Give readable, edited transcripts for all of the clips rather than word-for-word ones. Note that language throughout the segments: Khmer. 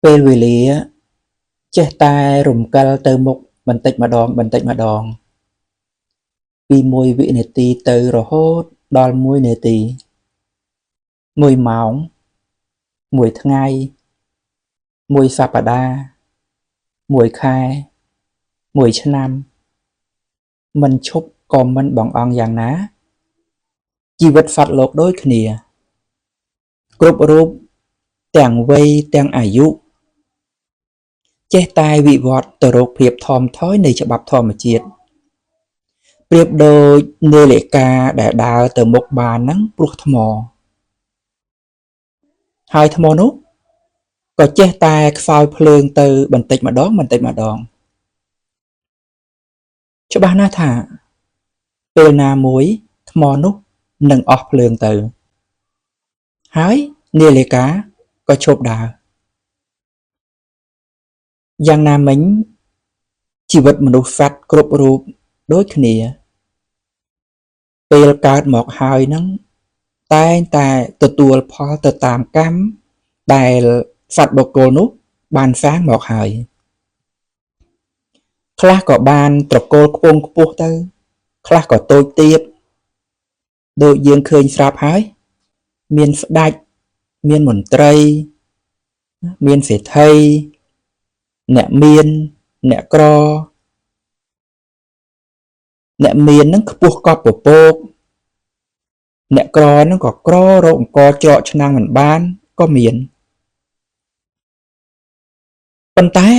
ពេលវេលាចេះតែរំកិលទៅមុខបន្តិចម្ដងបន្តិចម្ដងពី1វិនាទីទៅរហូតដល់1នាទី1ម៉ោង1ថ្ងៃ1សប្តាហ៍1ខែ1ឆ្នាំមិនឈប់ក៏មិនបងអង់យ៉ាងណាជីវិតសត្វលោកដូចគ្នាគ្រប់រូបទាំងវ័យទាំងអាយុចេះតែវិវត្តទៅរកភាពថមថយនៃច្បាប់ធម្មជាតិប្រៀបដូចនាឡិកាដែលដើរទៅមុខបានហ្នឹងព្រោះថ្មហើយថ្មនោះក៏ចេះតែខ្សោយភ្លើងទៅបន្តិចម្ដងបន្តិចម្ដងច្បាស់ណាស់ថាពេលណាមួយថ្មនោះនឹងអស់ភ្លើងទៅហើយនាឡិកាក៏ឈប់ដើរយ៉ាងណាមិញជីវិតមនុស្សសត្វគ្រប់រូបដូចគ្នាពេលកើតមកហើយហ្នឹងតែងតែទទួលផលទៅតាមកម្មដែលសត្វបុគ្គលនោះបានសាងមកហើយខ្លះក៏បានត្រកូលខ្ពង់ខ្ពស់ទៅខ្លះក៏តូចទាបដូចយើងឃើញស្រាប់ហើយមានស្ដេចមានមន្ត្រីមានសេដ្ឋីអ្នកមានអ្នកក្រអ្នកមាននឹងខ្ពស់កប់ពពកអ្នកក្រនឹងក៏ក្ររកអង្គច្រកឆ្នាំងមិនបានក៏មានប៉ុន្តែ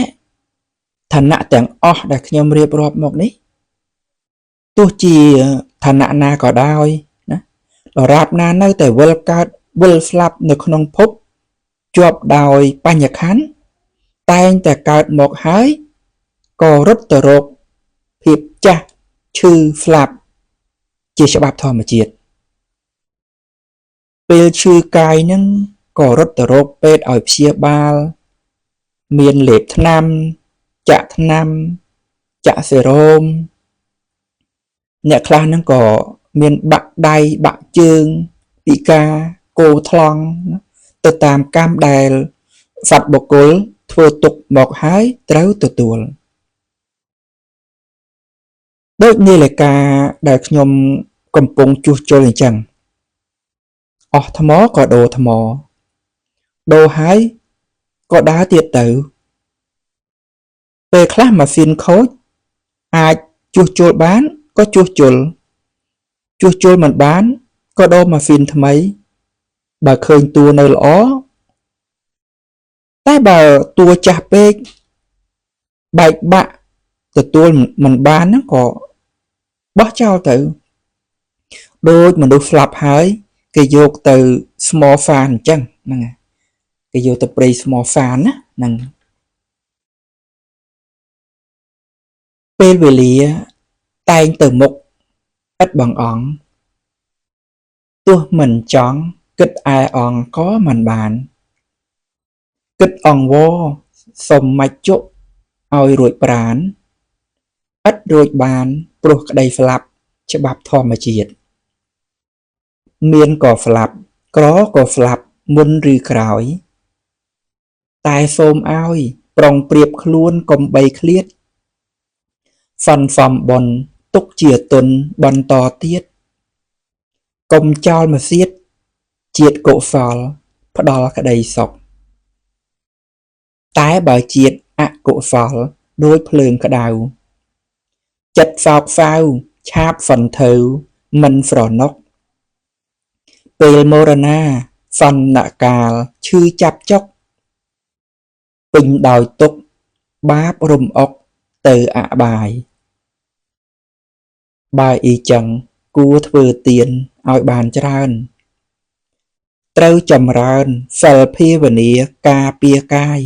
ឋានៈទាំងអស់ដែលខ្ញុំរៀបរាប់មកនេះទោះជាឋានៈណាក៏ដោយណាដរាបណានៅតែវិលកើតវិលស្លាប់នៅក្នុងភពជាប់ដោយបញ្ញខណ្ឌតែងតែកើតមកហើយក៏រត់ទៅរកភាពចាស់ឈឺស្លាប់ជាច្បាប់ធម្មជាតិពេលឈឺកាយនឹងក៏រត់ទៅរកពេទ្យឲ្យព្យាបាលមានលេបថ្នាំចាក់ថ្នាំចាក់សេរ៉ូមអ្នកខ្លះហ្នឹងក៏មានបាក់ដៃបាក់ជើងពិការគោថ្លង់ទៅតាមកម្មដែលសត្វបុគ្គលធ្វើទុកមកហើយត្រូវទទួលដូចនាឡិកាដែលខ្ញុំកំពុងជួសជុលអញ្ចឹងអស់ថ្មក៏ដូរថ្មដូរហើយក៏ដើរទៀតទៅពេលខ្លះម៉ាស៊ីនខូចអាចជួសជុលបានក៏ជួសជុលជួសជុលមិនបានក៏ដូរម៉ាស៊ីនថ្មីបើឃើញតួនៅល្អតែបើតួចាស់ពេកបែកបាក់ទទួលមិនបានហ្នឹងក៏បោះចោលទៅដូចមនុស្សស្លាប់ហើយគេយកទៅស្មហ្វានអញ្ចឹងហ្នឹងគេយកទៅព្រៃស្មហ្វានណាហ្នឹងពេលវេលាតែងទៅមុខឥតបងអង់ទោះមិនចង់គិតឯអងក៏មិនបានគិតអង្វរសុំមច្ចុឲ្យរួចប្រានឥតរួចបានព្រោះក្តីស្លាប់ច្បាប់ធម្មជាតិមានក៏ស្លាប់ក្រក៏ស្លាប់មុនឬក្រោយតែសូមឲ្យប្រុងប្រៀបខ្លួនកុំបីឃ្លាតសន្សំបុណ្យទុកជាទុនបន្តទៀតកុំចោលមកសៀតជាតិកុសលផ្ដល់ក្តីសុខតែបើជាតិអកុសលដូចភ្លើងក្តៅចិត្តសោកសៅឆាបសន្ធៅមិនស្រណុកពេលមរណាសន្នកាលឈឺចាប់ចុកពេញដោយទុក្ខបាបរំអុកទៅអបាយបើអ៊ីចឹងគួរធ្វើទានឲ្យបានច្រើនត្រូវចម្រើនសិលភាវនាការពារកាយ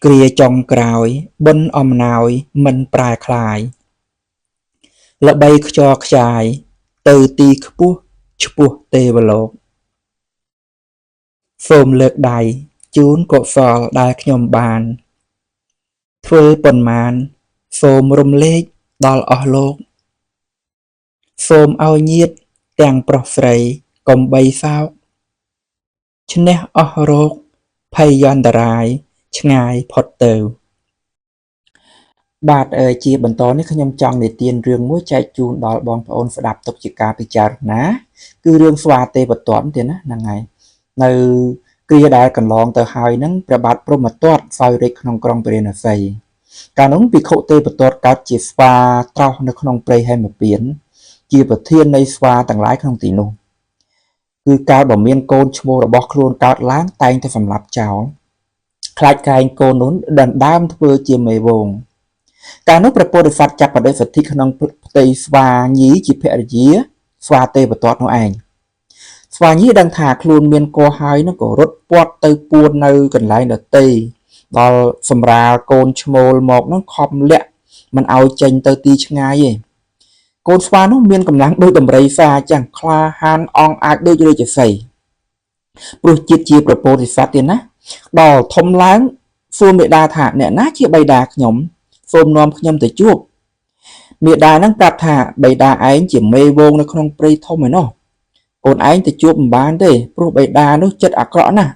គ្រាចុងក្រោយបុណ្យអំណោយមិនប្រែក្លាយល្បីខ្ចរខ្ចាយទៅទីខ្ពស់ឆ្ពោះទេវលោកសូមលើកដៃជូនកុសលដែលខ្ញុំបានធ្វើប៉ុន្មានសូមរំលែកដល់អស់លោកសូមឲ្យញាតិទាំងប្រុសស្រីកុំបីសោកឈ្នះអស់រោគ ភយន្តរាយឆ្ងាយផុតទៅ បាទជាបន្តនេះខ្ញុំចង់និទានរឿងមួយចែកជូនដល់បងប្អូនស្ដាប់ទុកជាការពិចារណា គឺរឿងស្វាទេវទត្តទេណាហ្នឹងហើយនៅគ្រាដែលកន្លងទៅហើយហ្នឹងព្រះបាទព្រហ្មទត្តសោយរាជក្នុងក្រុងពារាណសីកាលនោះភិក្ខុទេវទត្តកើតជាស្វាត្រោសនៅក្នុងព្រៃហេមពាន្តជាប្រធាននៃស្វាទាំងឡាយក្នុងទីនោះគឺកាលបើមានកូនឈ្មោះរបស់ខ្លួនកើតឡើងតែងតែសម្លាប់ចោលខ្លាចក្រែងកូននោះដណ្ដើមធ្វើជាមេវងកាលនោះព្រះពោធិសត្វចាប់បដិសន្ធិក្នុងផ្ទៃស្វាញីជាភរិយាស្វាទេវទត្តនោះឯងស្វាញីដឹងថាខ្លួនមានកហើយនឹងក៏រត់ពាត់ទៅពួននៅកន្លែងដទៃដល់សម្រាលកូនឈ្មោលមកនឹងខំលាក់មិនឲ្យចេញទៅទីឆ្ងាយទេកូនស្វានោះមានកម្លាំងដូចដំរីសាចឹងក្លាហានអង់អាចដូចរាជសីព្រោះជាតិជាព្រះពោធិសត្វទៀតណាដល់ធំឡើងសួរមេដាថាអ្នកណាជាបិតាខ្ញុំសូមនាំខ្ញុំទៅជួបមេដានឹងប្រាប់ថាបិតាឯងជាមេវងនៅក្នុងព្រៃធំឯណោះកូនឯងទៅជួបមិនបានទេព្រោះបិតានោះចិត្តអាក្រក់ណាស់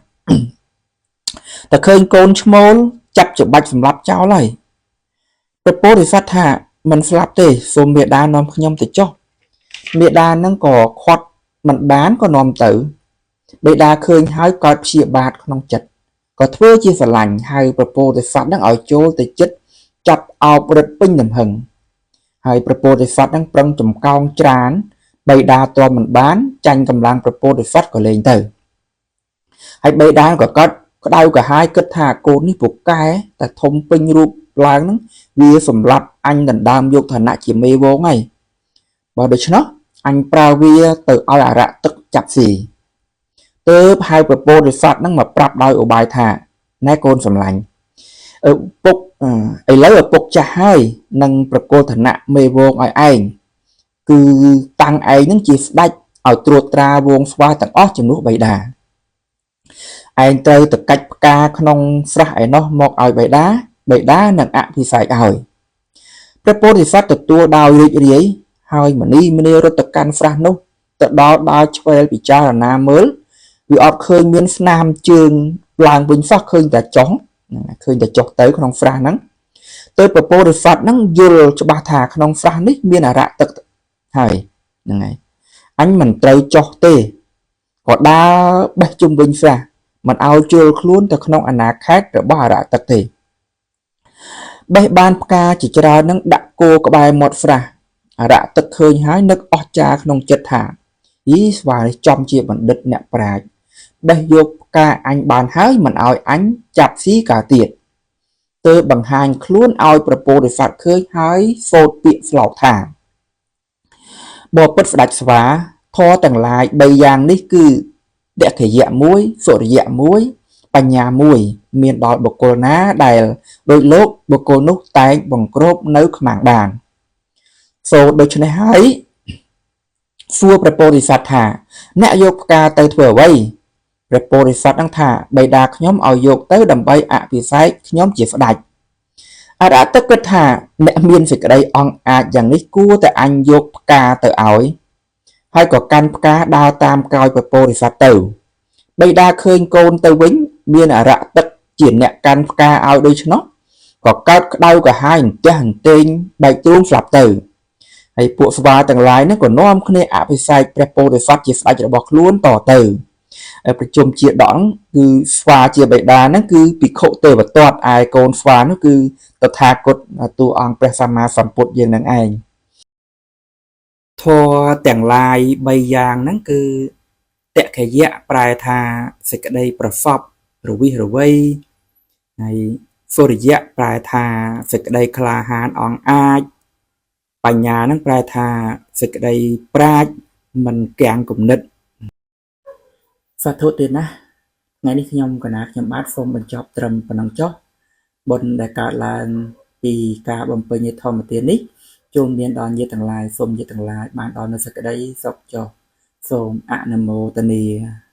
តែឃើញកូនឈ្មោលចាប់ច្បាច់សម្លាប់ចោលហើយព្រះពោធិសត្វថាមិនស្លាប់ទេសូមមេដានាំខ្ញុំទៅចុះមេដានឹងក៏ខាត់មិនបានក៏នាំទៅបិតាឃើញហើយកើតព្យាបាទក្នុងចិត្តក៏ធ្វើជាស្រឡាញ់ហៅព្រះពោធិសត្វនឹងឲ្យចូលទៅចិត្តចាប់អោបរឹតពេញទំហឹងហើយព្រះពោធិសត្វនឹងប្រឹងចំកោងច្រានបិតាទ្រាំមិនបានចាញ់កម្លាំងព្រះពោធិសត្វក៏លែងទៅហើយបិតាក៏កើតក្តៅក្រហាយគិតថាកូននេះពូកែតែធំពេញរូបឡើងហ្នឹងវាសម្លាប់អញដណ្ដើមយកឋានៈជាមេវងហើយបើដូច្នោះអញប្រើវាទៅឲ្យអរៈទឹកចាប់ស៊ីទើបហៅព្រះពោធិសត្វហ្នឹងមកប្រាប់ដោយឧបាយថាណែកូនសម្លាញ់ឪពុកឥឡូវឪពុកចាស់ហើយនឹងប្រគល់ឋានៈមេវងឲ្យឯងគឺតាំងឯងនឹងជាស្ដេចឲ្យត្រួតត្រាវងស្វាទាំងអស់ជំនួសបិតាឯងត្រូវទៅកាច់ផ្កាក្នុងស្រះឯណោះមកឲ្យបិតាបិតានឹងអភិសេកឲ្យព្រះពោធិសត្វទទួលដោយរីករាយហើយមនីមនារត់ទៅកាន់ស្រះនោះទៅដល់ដើរឆ្វេលពិចារណាមើលវាអត់ឃើញមានស្នាមជើងឡើងវិញសោះឃើញតែចុះឃើញតែចុះទៅក្នុងស្រះហ្នឹងទៅព្រះពោធិសត្វហ្នឹងយល់ច្បាស់ថាក្នុងស្រះនេះមានអរៈទឹកហើយហ្នឹងហើយអញមិនត្រូវចុះទេក៏ដើរបេះជុំវិញស្រះមិនឲ្យជល់ខ្លួនទៅក្នុងអាណាខេត្តរបស់អរៈទឹកទេបេះបានផ្កាជាច្រើននឹងដាក់គោក្បែរមាត់ស្រះអរៈទឹកឃើញហើយនឹកអស្ចារ្យក្នុងចិត្តថាយីស្វានេះចំជាបណ្ឌិតអ្នកប្រាជ្ញបេះយកផ្កាអញបានហើយមិនឲ្យអញចាប់ស៊ីកាទៀតទើបបង្ហាញខ្លួនឲ្យព្រះពោធិសត្វឃើញហើយសូត្រពាក្យស្លោកថាបបិទ្ធស្ដេចស្វាធម៌ទាំងឡាយ3យ៉ាងនេះគឺតខយៈ1សុរិយៈ1បញ្ញា1មានដល់បុគ្គលណាដែលដោយលោកបុគ្គលនោះតែងបង្ក្រប់នៅខ្មាំងបានសូត្រដូច្នេះហើយសួរព្រះពោធិសត្វថាអ្នកយកផ្កាទៅធ្វើអ្វីព្រះពោធិសត្វនឹងថាបិតាខ្ញុំឲ្យយកទៅដើម្បីអភិសេកខ្ញុំជាស្ដេចអរៈទឹកគិតថាអ្នកមានសេចក្តីអង់អាចយ៉ាងនេះគួរតែអញយកផ្កាទៅឲ្យហើយក៏កាន់ផ្កាដើរតាមក្រោយព្រះពោធិសត្វទៅបិតាឃើញកូនទៅវិញមានអរៈទឹកជាអ្នកកាន់ផ្កាឲ្យដូច្នោះក៏កើតក្តៅក្រហាយអន្ទះអន្ទែងបែកទ្រូងស្លាប់ទៅហើយពួកស្វាទាំងឡាយហ្នឹងក៏នាំគ្នាអភិសេកព្រះពោធិសត្វជាស្ដេចរបស់ខ្លួនតទៅប្រជុំជាដងគឺស្វាជាបិតាហ្នឹងគឺភិក្ខុទេវទត្តឯកូនស្វានោះគឺតថាគតតួអង្គព្រះសម្មាសម្ពុទ្ធយើងនឹងឯងធម៌ទាំងឡាយ3យ៉ាងហ្នឹងគឺតខយៈប្រែថាសេចក្តីប្រសពរវិះរវៃហើយសុរិយៈប្រែថាសេចក្តីក្លាហានអង់អាចបញ្ញាហ្នឹងប្រែថាសេចក្តីប្រាជ្ញមិនគាំងគំនិតសាធុទៀតណាថ្ងៃនេះខ្ញុំកណាខ្ញុំបាទសូមបញ្ចប់ត្រឹមប៉ុណ្ណឹងចុះបុណ្យដែលកើតឡើងពីការបំពេញធម្មទាននេះចូលមានដល់ញាតិទាំងឡាយសូមញាតិទាំងឡាយបានដល់នូវសេចក្តីសុខចុះសូមអនុមោទនា។